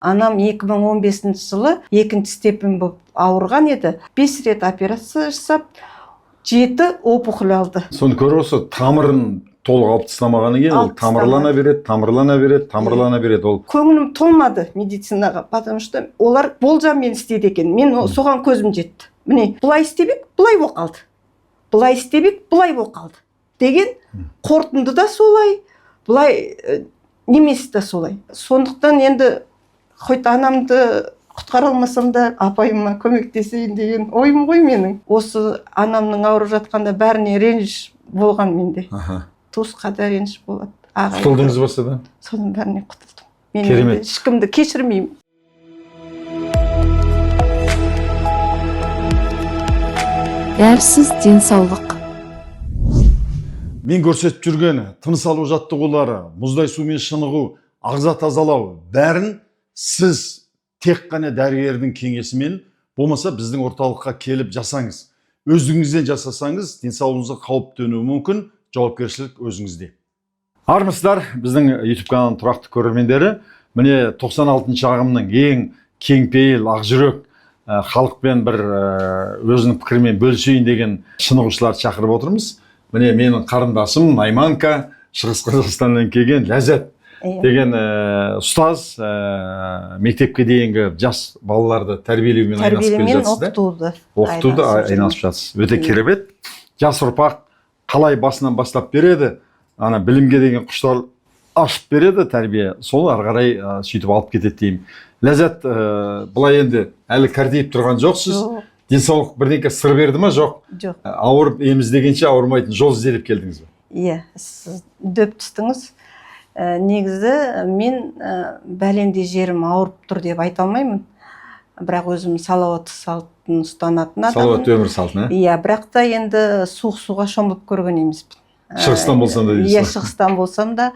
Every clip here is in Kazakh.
Анам 2015 жылы екінші степень болып ауырған еді. 5 рет операция жасап, 7 опухоль алды. Соны көріп отырсыз, тамырын толық алып тастамағаннан кейін ол Алып тамырлана тастамады. береді, тамырлана береді, тамырлана береді ол. Көңілім толмады медицинаға, потому что олар болжаммен істейді екен. Мен соған көзім жетті. Міне, былай істеп ек, былай болып қалды, былай істеп ек, былай болып қалды деген қорытынды да солай, былай немесі де солай. Сондықтан енді хоть анамды құтқара алмасам да, апайыма көмектесейін деген ойым ғой менің. Осы анамның ауырып жатқанда бәріне реніш болған менде. Туысқа да реніш болады, ағайынға. Құтылдыңыз ба содан? Соның бәрінен құтылдым мен. Керемет. Енді ешкімді кешірмеймін. Дәрісіз денсаулық. Мен көрсетіп жүрген тыныс алу жаттығулары, мұздай сумен шынығу, ағза тазалау, бәрін сіз тек қана дәрігердің кеңесімен, болмаса біздің орталыққа келіп жасаңыз. Өздігіңізден жасасаңыз, денсаулығыңызға қауіп төнуі мүмкін, жауапкершілік өзіңізде. Армысыздар, біздің YouTube каналының тұрақты көрермендері! Міне, 96 ағымның ең кеңпейіл, ақжүрек, халықпен бір өзінің пікірімен бөлісейін деген шынығушыларды шақырып отырмыз. Міне, менің қарындасым Найманка, Шығыс Қазақстаннан келген Ләззат деген ұстаз, мектепке дейінгі жас балаларды тәрбиелеумен айналысып келе Тәрбиелемен, жатсыз да? оқытуды. Оқытуды айналысып. Айналысып жатсыз. Өте керемет. Жас ұрпақ қалай басынан бастап береді, ана білімге деген құштар ашып береді тәрбие, сол ары қарай сөйтіп алып кетеді деймін. Ләззат, былай енді әлі кәртейіп тұрған жоқсыз. Жоқ. Денсаулық бірдеңке сыр берді ма, жоқ? Жоқ. Ауырып ем іздегенше, ауырмайтын жол ізде деп келдіңіз бе? Иә, сіз дөп түстіңіз. Негізі мен бәлендей жерім ауырып тұр деп айта алмаймын, бірақ өзім салауатты салтын ұстанатын адаммын. Салауатты өмір салтын, ә? Иә, бірақ та енді суық суға шомылып көрген емеспін. Шығыстан болсам да дейсіз Иә, ғой. шығыстан болсам да,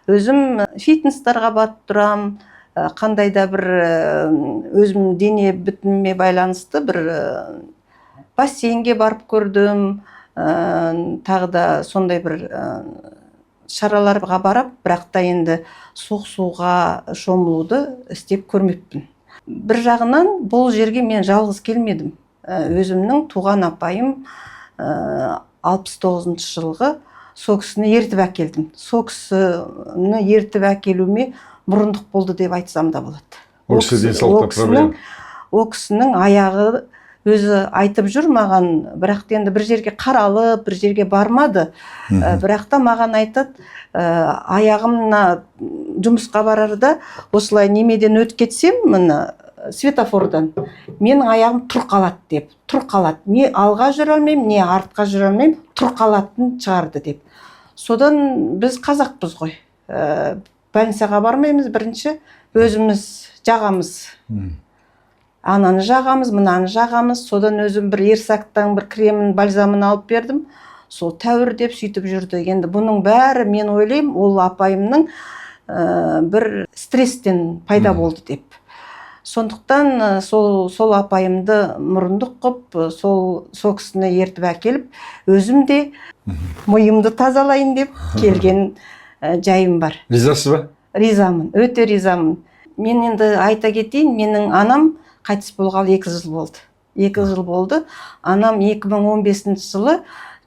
өзім фитнестарға барып тұрамын, қандай да бір өзім дене бітіміме байланысты бір бассейнге барып көрдім, тағы да сондай бір шараларға барып, бірақ та енді суық суға шомылуды істеп көрмеппін. Бір жағынан бұл жерге мен жалғыз келмедім. Өзімнің туған апайым, 69-жылғы, сол кісіні ертіп әкелдім. Сол кісіні ертіп әкелуіме мұрындық болды деп айтсам да болады. Ол кісі денсаулықта проблема. Ол кісінің аяғы, өзі айтып жүр маған, бірақ та енді бір жерге қаралып, бір жерге бармады. Бірақ та маған айтады, аяғым мына жұмысқа барарда осылай немеден өтіп кетсем, мына светофордан, менің аяғым тұр қалады деп, тұр қалады, не алға жүре алмаймын, не артқа жүре алмаймын, тұр қалатын шығарды деп. Содан біз қазақпыз ғой, больницаға бармаймыз, бірінші өзіміз жағамыз, ананы жағамыз, мынаны жағамыз. Содан өзім бір Ерсактан бір кремін, бальзамын алып бердім, сол тәуір деп сөйтіп жүрді. Енді бұның бәрі, мен ойлаймын, ол апайымның бір стресстен пайда болды деп. Сондықтан сол апайымды мұрындық қып, сол кісіні ертіп әкеліп, өзім де миымды тазалайын деп келген жайым бар. Ризасыз ба? Ризамын, өте ризамын. Мен енді айта кетейін, менің анам қайтыс болғалы 2 жыл болды, 2 жыл болды. Анам 2015 жылы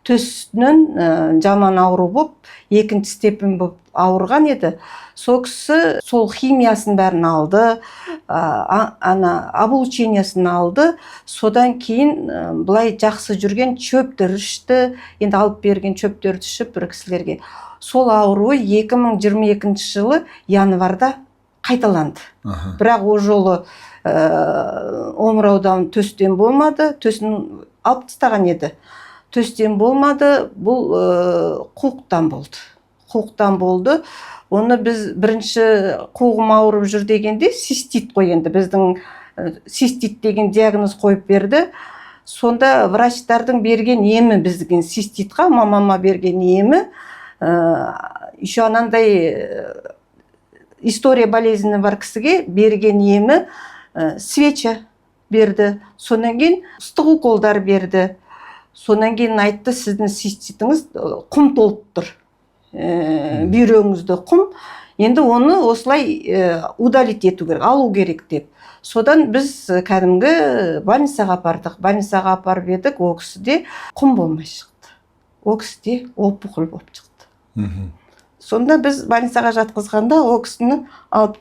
төсінен жаман ауру болып, екінші степень болып ауырған еді. Сол кісі сол химиясын бәрін алды, ана облучениесін алды. Содан кейін былай жақсы жүрген, шөптер ішті, енді алып берген шөптерді ішіп бір кісілерге. Сол ауруы 2022 жылы январда қайталанды. Бірақ ол жолы омыраудан, төстен болмады, төсін алып тастаған еді, төстен болмады, бұл қуықтан болды, қуықтан болды. Оны біз бірінші қуығым ауырып жүр дегенде, цистит қой енді біздің, цистит деген диагноз қойып берді. Сонда врачтардың берген емі, бізге циститқа мамама берген емі, еще анандай история болезні бар кісіге берген емі, свеча берді, содан кейін ыстық уколдар берді. Содан кейін айтты: «Сіздің циститіңіз, құм толып тұр, бүйрегіңізде құм. Енді оны осылай удалить ету керек, алу керек деп. Содан біз кәдімгі больницаға апардық. Больницаға апарып едік, ол кісіде құм болмай шықты, ол кісіде опухоль болып шықты. Сонда біз больницаға жатқызғанда, ол кісіні алып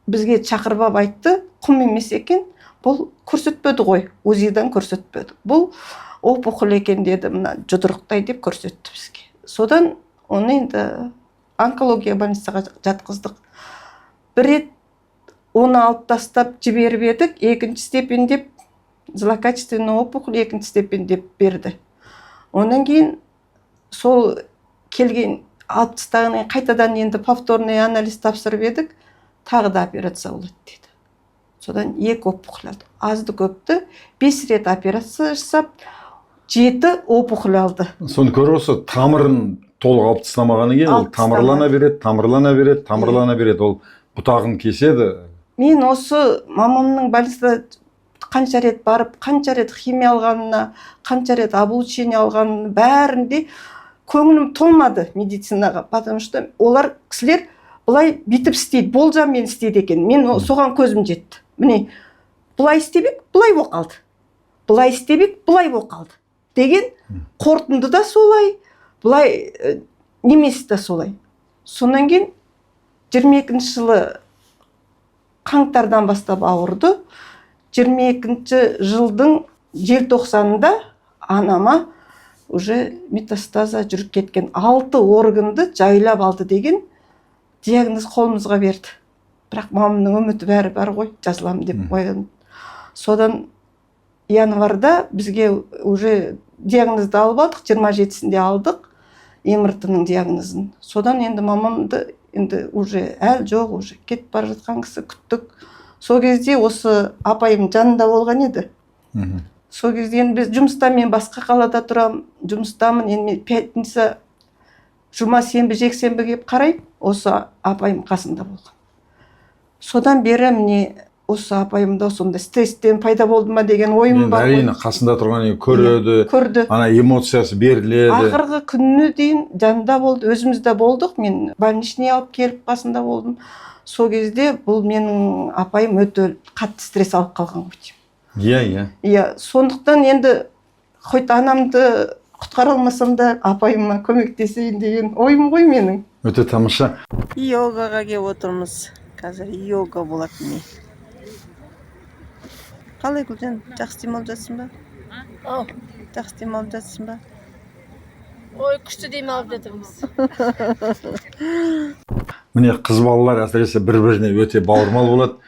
бізге шақырып алып айтты: құм емес екен бұл, көрсетпеді ғой, УЗИ-дан көрсетпеді, бұл опухоль екен деді, мына жұдырықтай деп көрсетті бізге. Содан оны енді онкология больницаға жатқыздық. Бір рет оны алып тастап жіберіп едік, екінші степень деп, злокачественный опухоль екінші степень деп берді. Одан кейін сол келген, алып тастағаннан кейін қайтадан енді повторный анализ тапсырып едік, тағы да операция болады деді. Содан екі опухоль алды, азды көпті 5 рет операция жасап, жеті опухоль алды. Соны көріп отырсыз, тамырын толық алып тастамағаннан кейін ол Алып тамырлана тастамады. береді, тамырлана береді, тамырлана береді, ол бұтағын кеседі. Мен осы мамамның больницада қанша рет барып, қанша рет химия алғанына, қанша рет облучение алғанына, бәрінде көңілім толмады медицинаға, потому что олар кісілер былай бүйтіп істейді, болжаммен істейді екен. Мен соған көзім жетті. Міне, былай істеп ек, былай болып қалды, былай істеп ек, былай болып қалды деген қорытынды да солай, былай немесі де солай. Сонан кейін 22-жылы қаңтардан бастап ауырды. 22 жылдың желтоқсанында анама уже метастаза жүріп кеткен, алты органды жайлап алды деген диагноз қолымызға берді. Бірақ мамамның үміті бәрі бар ғой, жазыламын деп қойған. Содан январьда бізге уже диагнозды алып алдық, 27-сінде алдық МРТ-ның диагнозын. Содан енді мамамды енді уже әлі жоқ, уже кетіп бара жатқан кісі, күттік. Сол кезде осы апайым жанында болған еді. Сол кезде енді біз жұмыста, мен басқа қалада тұрамын, жұмыстамын. Енді мен пятница, жұма, сенбі, жексенбі келіп қараймын, осы апайым қасында болған. Содан бері міне осы апайымда сондай стресстен пайда болды ма деген ойым Енді бар ғой. Әрине, қасында тұрғаннан кейін көреді. Көрді. Ана эмоциясы беріледі. Ақырғы күніне дейін жанында болды, өзіміз де болдық. Мен больничный алып келіп қасында болдым. Сол кезде бұл менің апайым өте қатты стресс алып қалған ғой деймін. иә иә Иә, сондықтан енді хоть анамды құтқара алмасам да, апайыма көмектесейін деген ойым ғой менің. Өте тамаша. Йогаға келіп отырмыз қазір, йога болады міне. Қалай, Гүлжан, жақсы демалып жатсың ба? Ау. Жақсы демалып жатсың ба? Ой, күшті демалып жатырмыз. Міне, қыз балалар әсіресе бір біріне өте бауырмал болады.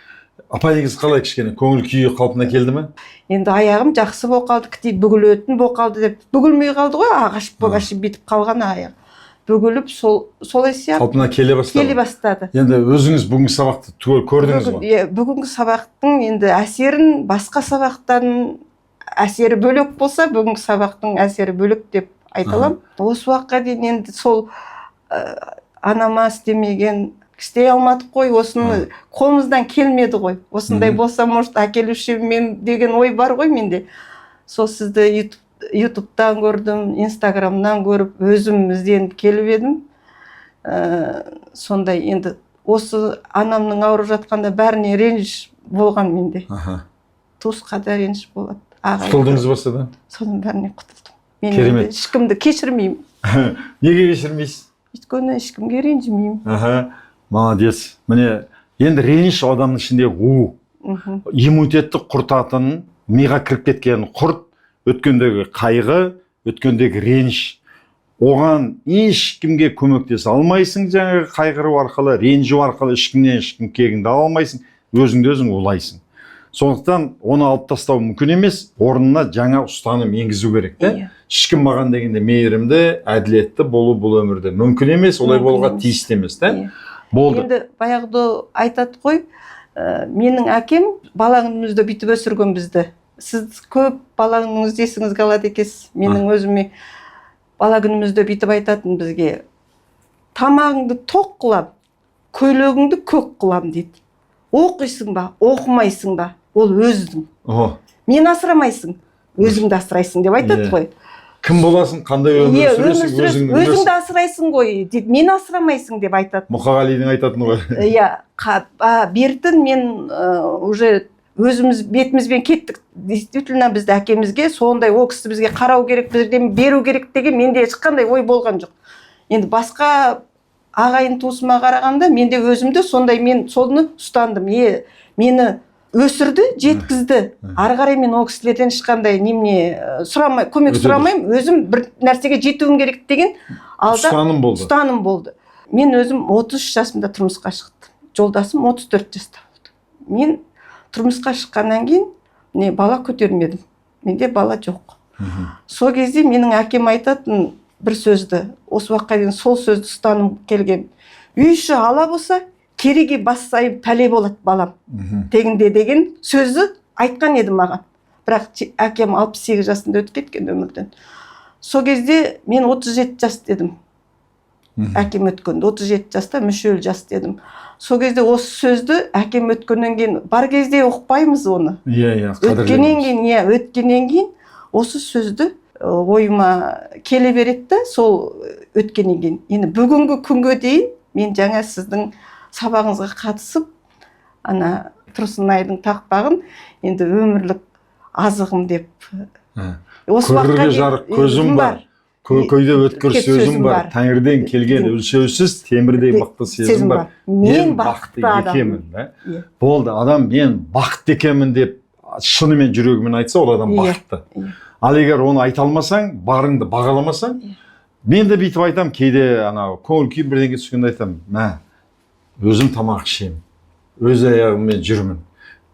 Апайыңыз қалай, кішкене көңіл күйі қалпына келді ме? Енді аяғым жақсы болып қалды, кітей бүгілетін болып қалды деп, бүгілмей қалды ғой, ағаш болып әшейін бүйтіп қалған аяқ бүгіліп, сол солай сияқты. Қалпына келе бастады. Келе бастады. Енді өзіңіз бүгінгі сабақты түгел көрдіңіз ғой? Иә, бүгінгі сабақтың енді әсерін, басқа сабақтан әсері бөлек болса, бүгінгі сабақтың әсері бөлек деп айта аламын. Осы уақытқа дейін енді сол анама істемеген, істей алмадық қой осыны, қолымыздан келмеді ғой. Осындай болса, может, әкелуші мен деген ой бар ғой менде. Сол сізді ютубтан көрдім, инстаграмнан көріп, өзім ізденіп келіп едім. Сондай енді осы анамның ауырып жатқанда бәріне реніш болған менде. Туысқа да реніш болады, ағайынға. Құтылдыңыз ба содан? Соның бәрінен құтылдым мен. Керемет. Енді ешкімді кешірмеймін. Неге кешірмейсіз? Өйткені ешкімге ренжімеймін. Аха, молодец. Міне, енді реніш адамның ішінде у иммунитетті құртатын, миға кіріп кеткен құрт, өткендегі қайғы, өткендегі реніш. Оған ешкімге көмектесе алмайсың. Жаңағы қайғыру арқылы, ренжу арқылы ешкімнен ешкім кегіңді ала алмайсың, өзіңді өзің улайсың. Сондықтан оны алып тастау мүмкін емес, орнына жаңа ұстаным енгізу керек те. Ешкім маған дегенде мейірімді, әділетті болу бұл өмірде мүмкін емес, олай Мүмкін болуға емес. тиісті емес та. Болды. Енді баяғыда айтады ғой, менің әкем бала күнімізде бүйтіп өсірген бізді. Сіз көп бала күніңізде есіңізге алады екенсіз. Менің өзіме бала күнімізде бүйтіп айтатын бізге: тамағыңды тоқ қылам, көйлегіңді көк қылам дейді. Оқисың ба, оқымайсың ба, ол өзің. О. Мені асырамайсың, өзіңді асырайсың деп айтады ғой. Кім боласың, қандай өмір Иә, өмір сүресің, сүресің, өзіңді өзіңді білесің. асырайсың ғой дейді, мені асырамайсың деп айтады. Мұқағалидың айтатыны ғой. Иә, бертін мен уже өзіміз бетімізбен кеттік. Действительно, бізді әкемізге сондай, ол кісі бізге қарау керек, бірдеме беру керек деген менде ешқандай ой болған жоқ. Енді басқа ағайын туысыма қарағанда, менде өзімде сондай, мен соны ұстандым. Мені өсірді, жеткізді. Ары қарай мен ол кісілерден ешқандай немене сұрамай, көмек Өте сұрамаймын, өзім бір нәрсеге жетуім керек деген алда ұстаным болды. Ұстаным болды. Мен өзім 33 жасымда тұрмысқа шықтым, жолдасым 34 жаста болды. Мен тұрмысқа шыққаннан кейін не бала көтермедім, менде бала жоқ. Сол кезде менің әкем айтатын бір сөзді, осы уақытқа дейін сол сөзді ұстаным келген: «Үй іші ала болса, кереге бас сайын пәле болады, балам», тегінде деген сөзді айтқан еді маған. Бірақ әкем 68 жасында өтіп кеткен өмірден. Сол кезде мен 37 жас дедім. Әкем өткенде 37 жаста, мүшел жас дедім. Сол кезде осы сөзді әкем өткеннен кейін, бар кезде ұқпаймыз оны, иә иә өткеннен кейін, иә, өткеннен кейін осы сөзді ойыма келе береді да. Сол өткеннен кейін енді бүгінгі күнге дейін мен жаңа сіздің сабағыңызға қатысып, ана Тұрсынайдың тақпағын енді өмірлік азығым деп осы уақытқа Көрерге дейін жарық көзім бар, көкейде өткір сөзім бар, тәңірден келген өлшеусіз темірдей мықты сезім бар, мен бақытты адаммын. Екенмін да. Иә. Болды, адам «мен бақытты екенмін» деп шынымен жүрегімен айтса, ол адам бақытты. Ал егер оны айта алмасаң, барыңды бағаламасаң, мен де бүйтіп айтамын кейде, анау көңіл күйім бірдеңе түскенде айтамын: «Мә, өзім тамақ ішемін, өз аяғыммен жүрмін».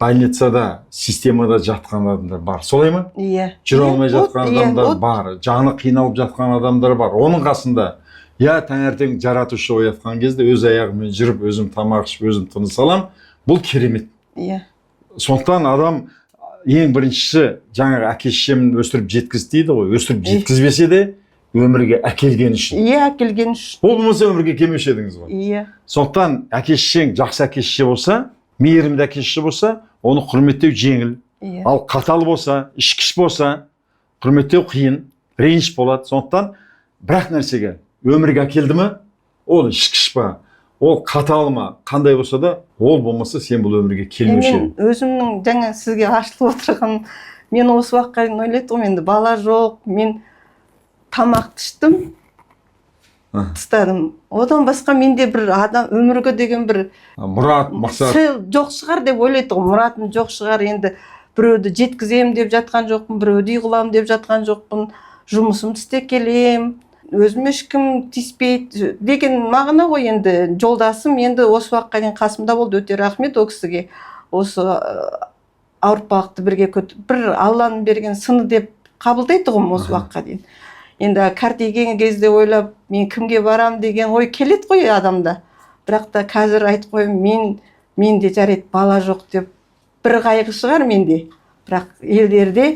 Больницада, системада жатқан адамдар бар, солай ма? Иә. Жүре алмай жатқан адамдар вот. бар, жаны қиналып жатқан адамдар бар. Оның қасында, иә, таңертең жаратушы оятқан кезде өз аяғыммен жүріп, өзім тамақ ішіп, өзім тыныс аламын, бұл керемет. Сондықтан адам ең біріншісі жаңағы әке шешемін өсіріп жеткізді дейді ғой, өсіріп жеткізбесе де, өмірге әкелген үшін. Иә, әкелген үшін. Ол болмаса, өмірге келмеуші едіңіз ғой. Иә. Сондықтан әке шешең жақсы әке шеше болса, мейірімді әке шеше болса, оны құрметтеу жеңіл. Ал қатал болса, ішкіш болса, құрметтеу қиын, реніш болады. Сондықтан бір ақ нәрсеге, өмірге әкелді ме, ол ішкіш па, ол қатал ма, қандай болса да, ол болмаса, сен бұл өмірге келмеуші Мен едің. өзімнің жаңа сізге ашылып отырған, мен осы уақытқа дейін ойлайтын тұғым, енді бала жоқ, мен тамақты іштім, тастадым, одан басқа менде бір адам өмірге деген бір мұрат, мақсат цель жоқ шығар деп ойлайтын тұғым, мұратым жоқ шығар. Енді біреуді жеткіземін деп жатқан жоқпын, біреуді үй қыламын деп жатқан жоқпын, жұмысымды істеп келем, өзіме ешкім тиіспейді деген мағына ғой. Енді жолдасым енді осы уақытқа дейін қасымда болды, өте рахмет ол кісіге. Осы ауыртпалықты бірге бір Алланың берген сыны деп қабылдайды тұғым осы уақытқа дейін. Енді кәртейген кезде ойлап, мен кімге барам деген ой келеді ғой адамда. Бірақ та қазір айтып қоямын, менде жарайды, бала жоқ деп бір қайғы шығар менде, бірақ елдерде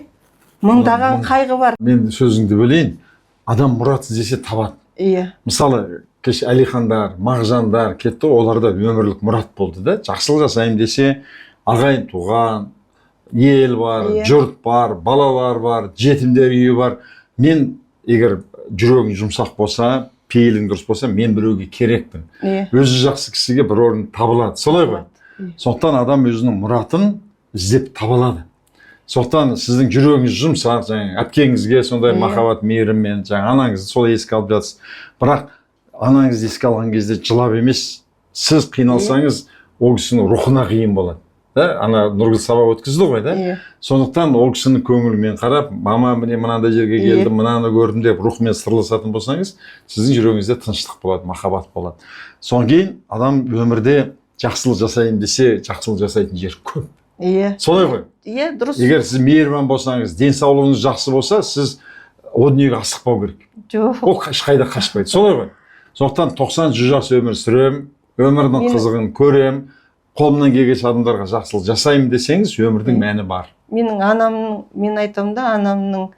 мыңдаған қайғы бар. Мен сөзіңді бөлейін. Адам мұрат іздесе, табады. Мысалы, кеше Әлихандар, Мағжандар кетті ғой, оларда өмірлік мұрат болды да. Жақсылық жасаймын десе, ағайын туған ел бар, жұрт бар, балалар бар, жетімдер үйі бар. Мен егер жүрегің жұмсақ болса, пейілің дұрыс болса, мен біреуге керекпін. Өзі жақсы кісіге бір орын табылады, солай ғой? Иә. Сондықтан адам өзінің мұратын іздеп таба алады. Сондықтан сіздің жүрегіңіз жұмсақ, жаңағы әпкеңізге сондай махаббат, мейіріммен, жаңа анаңызды солай еске алып жатсыз. Бірақ анаңызды еске алған кезде жылап емес, сіз қиналсаңыз, ол кісінің рухына қиын болады да. Ана Нұргүл сабақ өткізді ғой да. Иә. Сондықтан ол кісінің көңілімен қарап, «Мама, міне, мынандай жерге келдім, мынаны көрдім» деп рухымен сырласатын болсаңыз, сіздің жүрегіңізде тыныштық болады, махаббат болады. Содан кейін адам өмірде жақсылық жасайын десе, жақсылық жасайтын жер көп. Солай ғой? Иә, дұрыс. Егер сіз мейірбан болсаңыз, денсаулығыңыз жақсы болса, сіз о дүниеге асықпау керек. Жоқ. Ол ешқайда қашпайды, солай ғой? Сондықтан 90-100 жас өмір сүремін, өмірдің қызығын көрем, қолымнан келгенше адамдарға жақсылық жасаймын десеңіз, өмірдің мәні бар. Менің анамның, мен айтамын да, анамның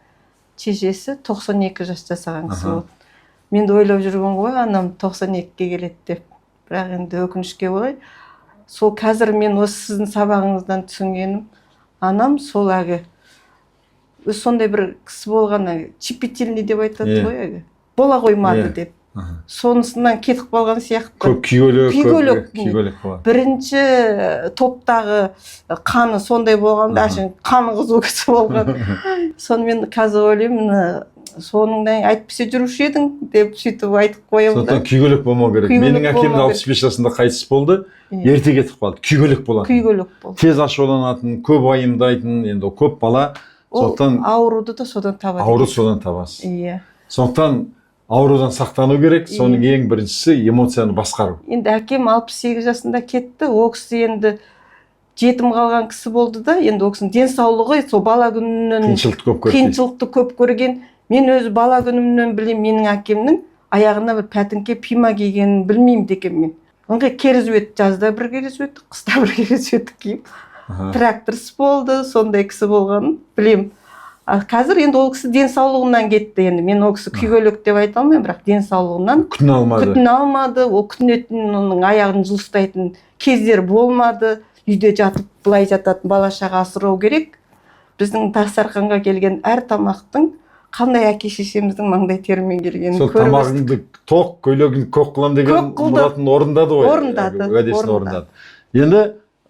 шешесі 92 жас жасаған кісі болды. Мен де ойлап жүрген ғой, анам 92-ге келеді деп. Бірақ енді өкінішке орай, сол қазір мен осы сіздің сабағыңыздан түсінгенім, анам сол әлгі Өзі сондай бір кісі болған, щепетильный деп айтады Иә. ғой әлгі. Бола қоймады Иә. деп. Сонысынан кетіп қалған сияқты. Көп күйгелек, көп Күйгелек. күйгелек болады. Бірінші топтағы қаны сондай болған да, әшейін қаны қызу кісі болған. Сонымен қазір ойлаймын, мына соныңдай әйтпесе жүруші едің деп сөйтіп айтып қоямын да. Сондықтан күйгелек болмау керек. Күйгелек Менің әкем де болмау 65 жасында қайтыс болды, Иә. ерте кетіп қалды, күйгелек болатын. Күйгелек болды. Тез ашуланатын, көп уайымдайтын, енді ол көп бала. Ол Сондықтан ауруды да содан табады. ауру екен. содан табасыз. Иә. Сондықтан аурудан сақтану керек. Соның ең біріншісі — эмоцияны басқару. Енді әкем 68 жасында кетті. Ол кісі енді жетім қалған кісі болды да. Енді ол кісінің денсаулығы сол бала күнінен Қиыншылықты көп көрді. Қиыншылықты көп көрген. Мен өзі бала күнімнен білемін, менің әкемнің аяғына бір пәтіңке пима кигенін білмеймін деген мен. Ыңғай керзует, жазда бір керзует, қыста бір керзует киіп, тракторист болды, сондай кісі болғанын білемін. А қазір енді ол кісі денсаулығынан кетті. Енді мен ол кісі күйгелек деп айта алмаймын, бірақ денсаулығынан Күтіне алмады. Күтіне алмады. Ол күтінетін, оның аяғын жылыстайтын кездер болмады. Үйде жатып, былай жататын, бала шаға асырау керек. Біздің дастарханға келген әр тамақтың қандай әке шешеміздің маңдай терімен келгенін Сол көріп өстік. тамағыңды тоқ, көйлегіңді көк қыламын деген Көк қылды. мұратын орындады ғой. Орындады, Уәдесін орындады. орындады. Енді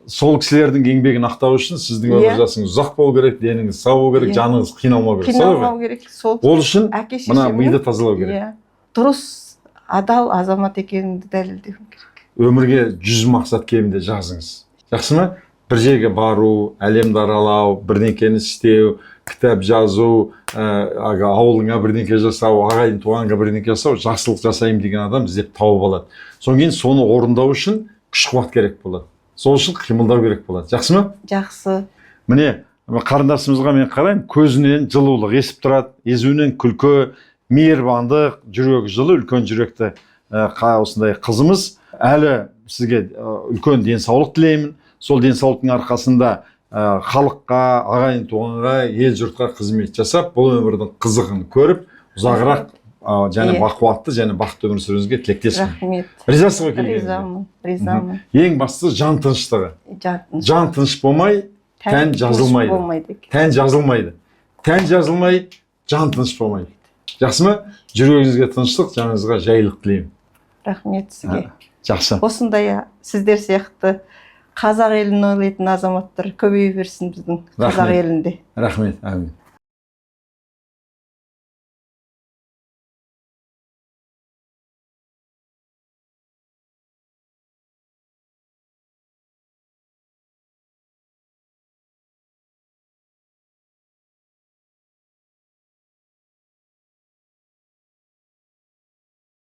сол кісілердің еңбегін ақтау үшін сіздің өмір жасыңыз ұзақ болу керек, деніңіз сау болу керек, Иә. жаныңыз қиналмау керек. Солай ғой? Қиналмау керек сол. Ол үшін Әке мына шешемнің миды тазалау керек. Иә, дұрыс, адал азамат екенімді дәлелдеуім керек. Өмірге 100 мақсат кемінде жазыңыз, жақсы ма? Бір жерге бару, әлемді аралау, бірдеңкені істеу, кітап жазу, ауылыңа бірдеңке жасау, ағайын туғанға бірдеңке жасау. Жақсылық жасаймын деген адам іздеп тауып алады. Содан кейін соны орындау үшін күш қуат керек болады, сол үшін қимылдау керек болады. Жақсы ма? Жақсы. Міне, қарындасымызға мен қараймын, көзінен жылулық есіп тұрады, езуінен күлкі, мейірбандық, жүрегі жылы, үлкен жүректі осындай қызымыз. Әлі сізге үлкен денсаулық тілеймін. Сол денсаулықтың арқасында халыққа, ағайын туғанға, ел жұртқа қызмет жасап, бұл өмірдің қызығын көріп, ұзағырақ және бақуатты және бақытты өмір сүруіңізге тілектеспін. Рахмет. Ризасыз ғой келгеніңізге? Ризамын, ризамын. Ең бастысы — жан тыныштығы. Жан тыныш. Жан тыныш болмай, тән тыныш жазылмайды. Болмайды екен. Тән жазылмайды, тән жазылмай, жан тыныш болмайды. Жақсы ма? Жүрегіңізге тыныштық, жаныңызға жайлылық тілеймін. Рахмет сізге. Жақсы. Осындай сіздер сияқты қазақ елін ойлайтын азаматтар көбейе берсін біздің қазақ Рахмет. елінде. Рахмет, әмин.